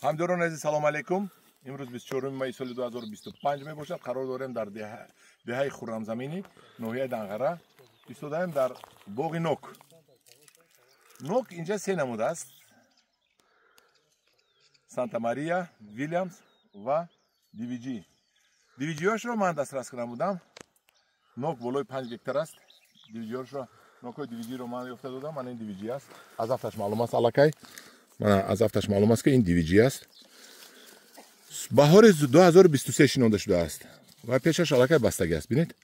Ҳамдиёрони азиз, салом алейкум. Имрӯз 24 майи соли 2025 мебошад. Қарор дорем дар деҳаи Хуррамзаминӣ, ноҳияи Данғара. Истодаем дар боғи нок. Нок инҷа се намуд аст: Санта Мария, Вильямс ва Дивиҷи. Дивиҷиҳошро ман дастрас карда будам. Нок болои 5 гектар аст. Дивиҷиҳошро, нокҳои дивиҷиро ман ёфта додам. Мана ин дивиҷи аст. Аз афташ маълум аст аллакай. Мана аз афташ маълум аст, ки ин дивиҷи аст. Баҳори 2023 шинонда шудааст ва пешаш аллакай бастагӣ аст. Бинед,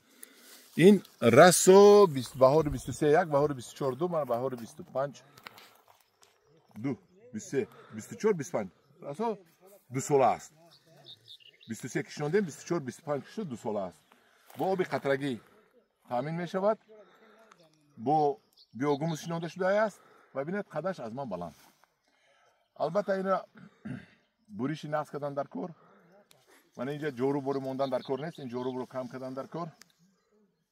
ин расо баҳори 23 як, баҳори 24 ду, мана баҳори 25 ду, 23, 24, 25 расо 2 сола аст. 23 ки шинондем, 24, 25 ки шуд, 2 сола аст. Бо оби қатрагӣ таъмин мешавад, бо биогумус шинонда шудааст ва бинед, қадаш аз ман баланд. Албатта, ина буриши нақс кардан дар кор. Мана инҷа ҷоруборо мондан дар кор нест, ин ҷорубро кам кардан дар кор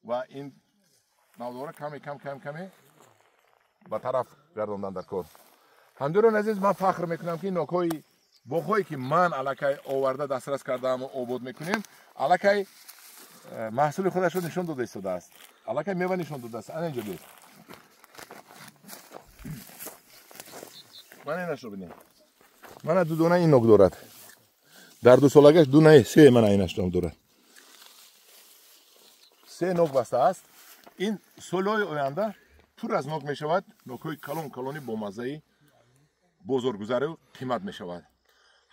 ва ин навдора каме кам кам каме ба тараф гардондан дар кор. Ҳамдиёрони азиз, ман фахр мекунам, ки нокҳои боғҳое, ки ман аллакай оварда дастрас кардааму обод мекунем, аллакай маҳсули худашро нишон дода истодааст, аллакай мева нишон додааст. Ана инҷо биед, мана инашро бинед. Мана ду дона ин нок дорад дар 2 солагаш, ду не, се. Мана инашро дорад, се нок баста аст. Ин солҳои оянда пур аз нок мешавад, нокҳои калон калони бомаззаи бозоргузару қимат мешавад.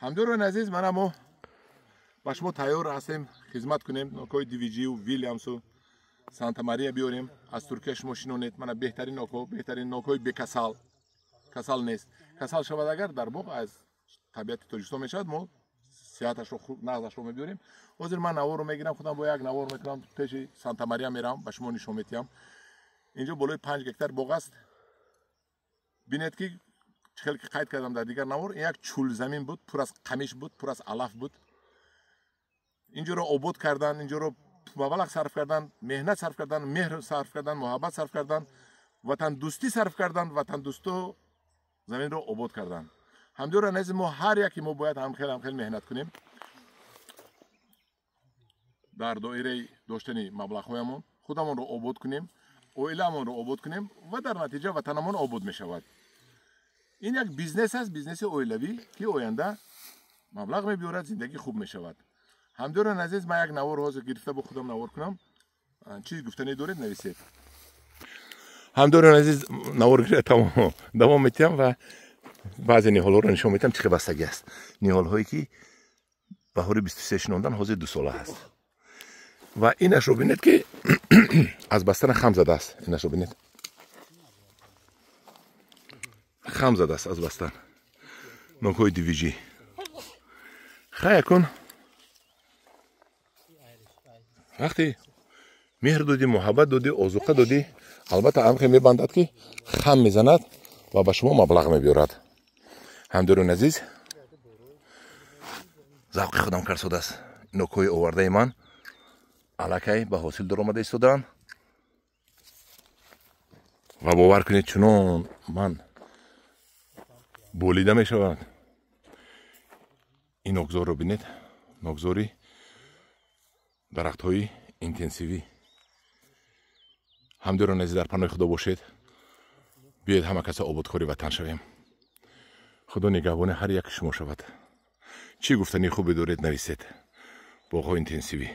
Ҳамдиёрони азиз, мана мо ба шумо тайёр ҳастем хизмат кунем. Нокҳои Дивиҷию Вильямсу Санта Мария биёрем аз Туркия, шумо шинонед. Мана беҳтарин нокҳо, беҳтарин нокҳои бекасал, касал нест. Касал шавад агар дар боғ, аз табиати Тоҷикистон мешавад, мо сиҳаташро, нағзашро мебиёрем. Ҳозир ман наворро мегирам, худам бо як навор мекунам, пеши Санта Мария мерам, ба шумо нишон метиҳам. Инҷо болои 5 гектар боғ аст. Бинед, ки чӣ хел ки қайд кардам дар дигар навор, ин як чӯлзамин буд, пур аз қамиш буд, пур аз алаф буд. Инҷоро обод кардан, инҷоро маблағ сарф кардан, меҳнат сарф кардан, меҳр сарф кардан, муҳаббат сарф кардан, ватандӯстӣ сарф кардан, ватандӯсту заминро обод кардан. Ҳамдиёрони азиз, мо ҳар яке мо бояд ҳамхел ҳамхел меҳнат кунем дар доираи доштани маблағҳоямон, худамонро обод кунем, оиламонро обод кунем ва дар натиҷа ватанамон обод мешавад. Ин як бизнес аст, бизнеси оилавӣ, ки оянда маблағ мебиёрад, зиндагӣ хуб мешавад. Ҳамдиёрони азиз, ман як навор ҳозир гирифта бо худам навор кунам. Чиз гуфтанӣ доред, нависед. Ҳамдиёрони азиз, навор гирифта давом метиҳам ва баъзе ниҳолҳоро нишон метиҳам, чӣ хел бастагӣ аст. Ниҳолҳое, ки баҳори 23 шинондан, ҳозир 2 сола аст. Ва инашро бинед, ки аз бастана хам задааст. Инашро бинед, хам задааст аз бастан. Нокҳои дивиҷӣ. Хай, акун вақте меҳр додӣ, муҳаббат додӣ, озуқа додӣ, албатта амхе мебандад, ки хам мезанад ва ба шумо маблағ мебиёрад. Ҳамдиёрони азиз, завқи худам карсодааст. Нокҳои овардаи ман аллакай ба ҳосил даромада истодаанд ва бовар кунед, чунон ман болида мешавад. Ин нокзорро бинед, нокзори дарахтҳои интенсивӣ. Ҳамдиёрони азиз, дар паноҳи Худо бошед. Биёед, ҳама каса ободкори ватан шавем. Худо нигаҳбони ҳар яки шумо шавад. Чӣ гуфтании хубе доред, нависед. Боғҳои интенсивӣ.